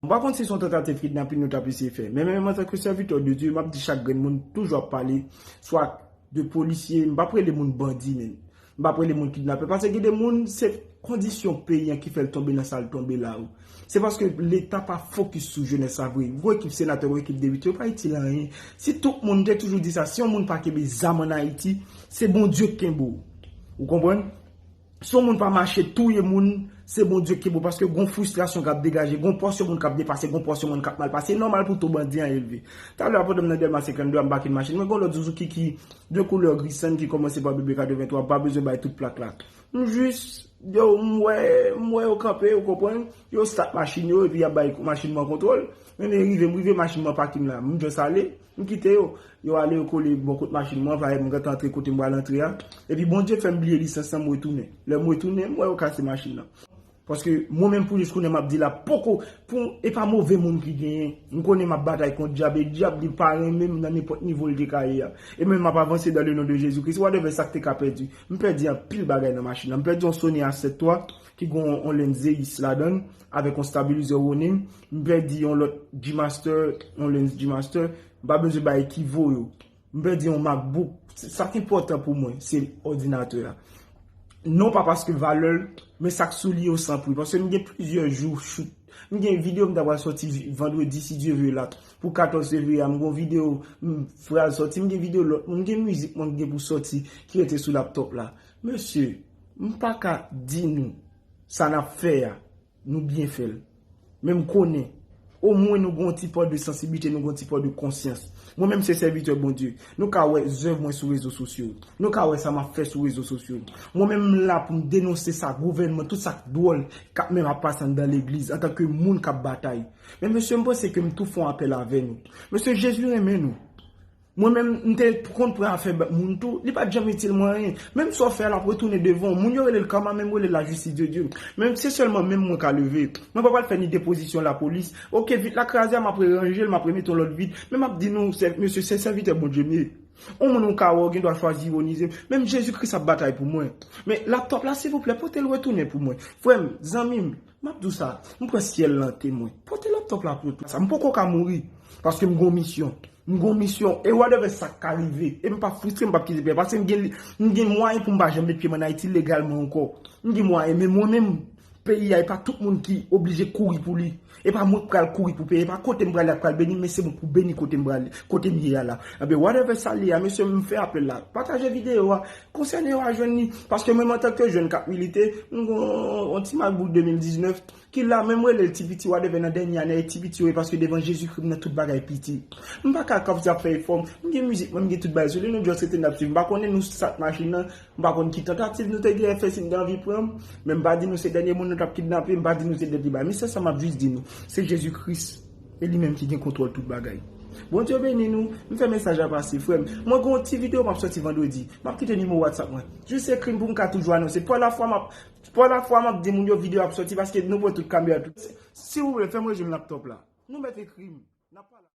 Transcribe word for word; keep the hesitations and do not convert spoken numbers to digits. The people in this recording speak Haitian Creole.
M pa konn si se yon tantativ kidnapin yo t ap eseye fè. Men menm antanke sèvitè de Dye, m ap di chak grenn moun toujou ap pale, swa de polisye, m p ap rele moun bandi, men. M p ap rele moun kidnapè. Paske gen de moun, se kondisyon peyi an ki fè l tonbe nan sa l tonbe la. Se paske Leta pa fokis sou jenès la vre. Gwo ekip senatè, gwo ekip depite, yo pa itil anyen. Si tout moun, m te toujou di sa, si yon moun pa kenbe zam ann Ayiti, se Bondye k kenbe w. Ou konprann? Si yon moun pa mache touye moun, se Bondye k kenbe w, paske gon fristrasyon k ap degaje, gon pòsyon moun k ap depase, gon pòsyon moun k ap mal pase. E nòmal pou to bandi an elve. Talè a, pandan m nan Dèlma senkann de a, m bake yon machin. Mwen gon lòt zuzuki ki de koulè gri sann ki kòmanse pa B B katreventwa, m pa bezwen bay tout plak la. M jis, yo, m wè, m wè yo kanpe, ou konprann? Yo stat machin yo, epi y ap bay machin mwen kontwòl. Men, men rive, m rive, machin mwen pakin la. M just ale, m kite yo. Yo ale, yo kole bò kot machin mwen, va m gentan antre kote m pral antre a. Epi Bondye fè m bliye lisans lan, m retounen. Lè m retounen, m wè yo kase machin nan. Paske mwen menm pou jis kounye a m ap di la, poko, pou, e pa move moun ki genyen. M konnen m ap batay kont dyab, e dyab li pa renmen m nan nenpòt nivo l te ka ye a. E men m ap avanse dans le nom de Jésus-Christ, whatever sa k te ka pèdi. M pèdi anpil bagay nan machin nan. M pèdi yon Sony A sèt twa ki gen yon, yon lens Zeiss ladan l, avèk yon stabilizer Ronin. M pèdi yon lòt G Master, yon lens G Master. M pa bezwen bay Equivo yo. M pèdi yon MacBook. Sa k enpòtan pou mwen, se òdinatè a. Non pa paske valè l, men sa k sou li yo san pri. Paske m gen plizyè jou shoot. M gen videyo m ta pral sòti vi-, vandredi, si Dye vle la. Pou katòz fevriye a, m gen videyo m pral sòti. M gen videyo lòt moun. M gen mizik mwen m gen pou sòti ki rete sou laptòp la. Mesye, m pa ka di nou sa n ap fè a. Nou byen fè l. Men m konnen, omwen nou gen yon ti pò de sansiblite, nou gen yon ti pò de konsyans. Mwen menm se sèvitè Bondye. Nou ka wè zèv mwen sou rezo sosyo. Nou ka wè sa m ap fè sou rezo sosyo. Mwen menm m la pou m denonse sa gouvènman, tout sa k dwòl k ap menm ap pase anndan legliz, antanke moun k ap batay. Men mesye, m panse ke m tou fè yon apèl avè nou. Mesye, Jezi renmen nou. Mwen menm, m te konn pran afè ba-, moun tou, li pa t janm itil mwen anyen. Menm sa w fè a, l ap retounen devan w. Moun yo rele l kama, men m rele l lajistis de Dye. Men se sèlman men m mwen ka leve. Mwen pa pral fè ni depozisyon lapolis. Oke, vit la kraze a, m ap reranje l, m ap remete yon lòt vit. Men m ap di nou, sè-, mesye, se sèvitè Bondye m ye. Yon moun ou ka wè, w gen dwa chwazi iwonize m. Menm Jezi Kris ap batay pou mwen. Men laptòp la, silvouplè, pote l retounen pou mwen. Frè m, zanmi m, m ap di w sa, m pran syèl lan temwen. Pote laptòp la pou tout sa. M poko ka mouri, paske m gon misyon. M gon misyon, e whatever sa k ka rive. E m p ap fristre, m p ap kite peyi a. Paske m gen, m gen mwayen pou m pa janm met pye m ann Ayiti legalman ankò. M gen mwayen, men mwen menm, peyi a, e pa tout moun ki oblije kouri pou li. E pa mwen k pral kouri pou peyi a. E pa kote m prale a k pral beni m, men se mwen k pou beni kote m prale, kote m ye a la. Enben, whatever sa l ye a, mesye, m fè apèl la. Pataje videyo a. Konsène yo a jwenn li. Paske mwen menm antanke jèn k ap milite, m gon yon ti MacBook de mil diznèf ki la, men m rele l ti piti, whatever, nan dènye ane a, e ti piti yo ye, paske devan Jezikri m nan tout bagay piti. M pa ka kòmsi ap fè efò, m gen mizik mwen, m gen tout bagay sou li, nou just rete n ap swiv. M pa konnen nou stat machin nan, m pa konn ki tantativ nou te gen fè, si m te anvi pran m, men m pa di nou se dènye moun nou t ap kidnape, m pa di nou se dènye bagay. Men se sa m ap jis di nou, se Jezikri. E li menm ki gen kontwòl tout bagay. Bondye beni nou. M fè mesaj la pase, frè m. Mwen gen yon ti videyo m ap sòti vandredi. M ap kite nimewo WhatsApp mwen. Jis ekri m pou m ka toujou anonse. Pò lafwa m ap, pò lafwa m ap di moun yo videyo ap sòti paske nou pran tout kamera tout. Si w vle, fè m rejwenn laptòp la. Nou mèt ekri m.